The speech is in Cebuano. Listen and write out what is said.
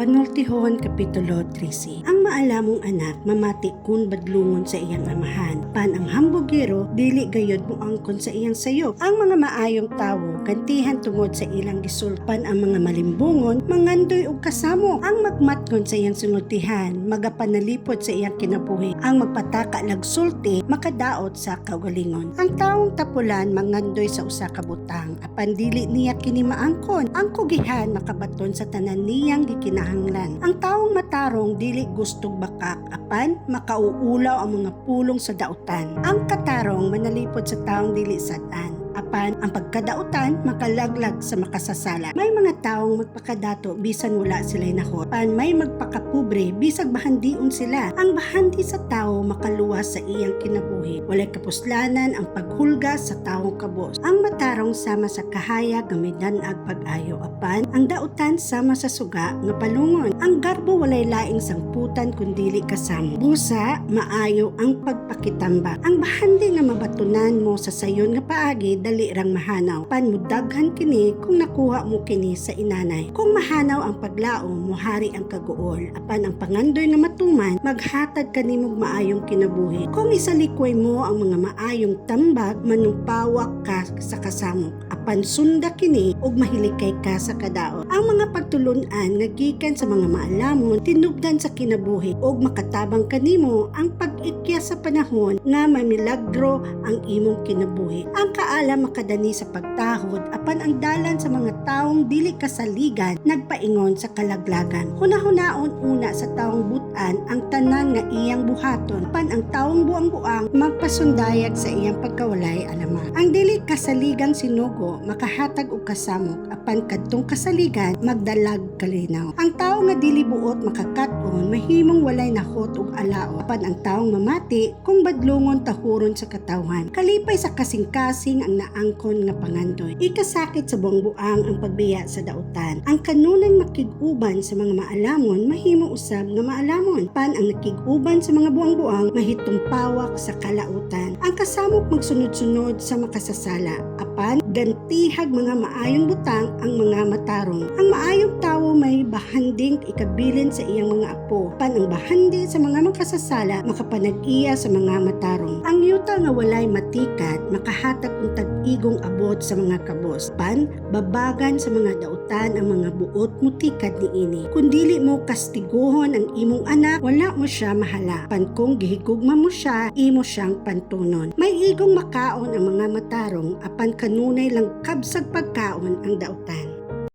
Panultihon Kapitulo 13. Ang maalamong anak mamati kun badlungon sa iyang amahan. Apan ang hambugero dili gayod moangkon sa iyang sayop. Ang mga maayong tawo gantihan tungod sa ilang gisulti, apan ang mga malimbungon mangandoy og kasamok. Ang magmatngon sa iyang sinultihan magapanalipod sa iyang kinabuhi. Ang magpataka lag sulti makadaot sa kaugalingon. Ang tawong tapulan mangandoy sa usa ka butang, apan dili niya kini maangkon. Ang kugihan makabaton sa tanan niyang gikinahanglan. Ang tawong matarong dili gustog bakak, apan makauulaw ang mga pulong sa dautan. Ang katarong manalipod sa taong dili sad-an, apan ang pagkadautan makalaglag sa makasasala. May mga taong magpakadato bisan wala sila'y nahot, apan may magpakapobre bisag bahandion sila. Ang bahandi sa tao makaluwas sa iyang kinabuhi. Walay kapuslanan ang paghulga sa taong kabos. Ang matarong sama sa kahayag nga midan-ag pag-ayo, apan ang dautan sama sa suga nga palungon. Ang garbo walay laing sangputan kun dili kasamok. Busa maayo ang pagpakitambak. Ang bahandi nga mabatunan mo sa sayon nga paagi dali rang mahanaw, apan mudaghan kini kung nakuha mo kini sa inanay. Kung mahanaw ang paglaom, muhari ang kaguol, apan ang pangandoy nga matuman maghatag kanimog maayong kinabuhi. Kung isalikway mo ang mga maayong tambag, manumpawak ka sa kasamok, apan sunda kini ug mahilikay ka sa kadaot. Ang mga pagtulun-an nga gikan sa mga maalamon tinubdan sa kinabuhi, ug makatabang kanimo ang pag-ikya sa panahon nga mamilagro ang imong kinabuhi. Ang kaalam makadani sa pagtahod, apan ang dalan sa mga taong dili kasaligan nagpaingon sa kalaglagan. Hunahunaon una sa taong butan ang tanan nga iyang buhaton, apan ang taong buang-buang magpasundayag sa iyang pagkawalay alaman. Ang dili kasaligang sinugo makahatag og kasamok, apan kadtong kasaligan magdalag kalinaw. Ang tawo nga dili buot makakat-on mahimong walay nahot og alaot, apan ang taong mamati kung badlungon tahuron sa katawhan. Kalipay sa kasing-kasing ang naangkon nga pangandoy. Ikasakit sa buang-buang ang pagbiya sa dautan. Ang kanunay makig-uban sa mga maalamon mahimo usab nga maalamon, apan ang nakig-uban sa mga buang-buang mahitumpawak sa kalautan. Ang kasamok magsunod-sunod sa makasasala, apan gantihag mga maayong butang ang mga matarong. Ang maayong tawo may bahanding ikabilin sa iyang mga apo, apan ang bahandi sa mga makasasala makapanag-iya sa mga matarong. Ang yuta nga walay matikad makahatag untag igong abot sa mga kabos, apan babagan sa mga dautan ang mga buot mutikad niini. Kung dili mo kastiguhon ang imong anak, wala mo siya mahala, apan kung gihigugma mo siya, imo siyang pantunon. May igong makaon ang mga matarong, apan kanunay lang kabsag pagkaon ang dautan.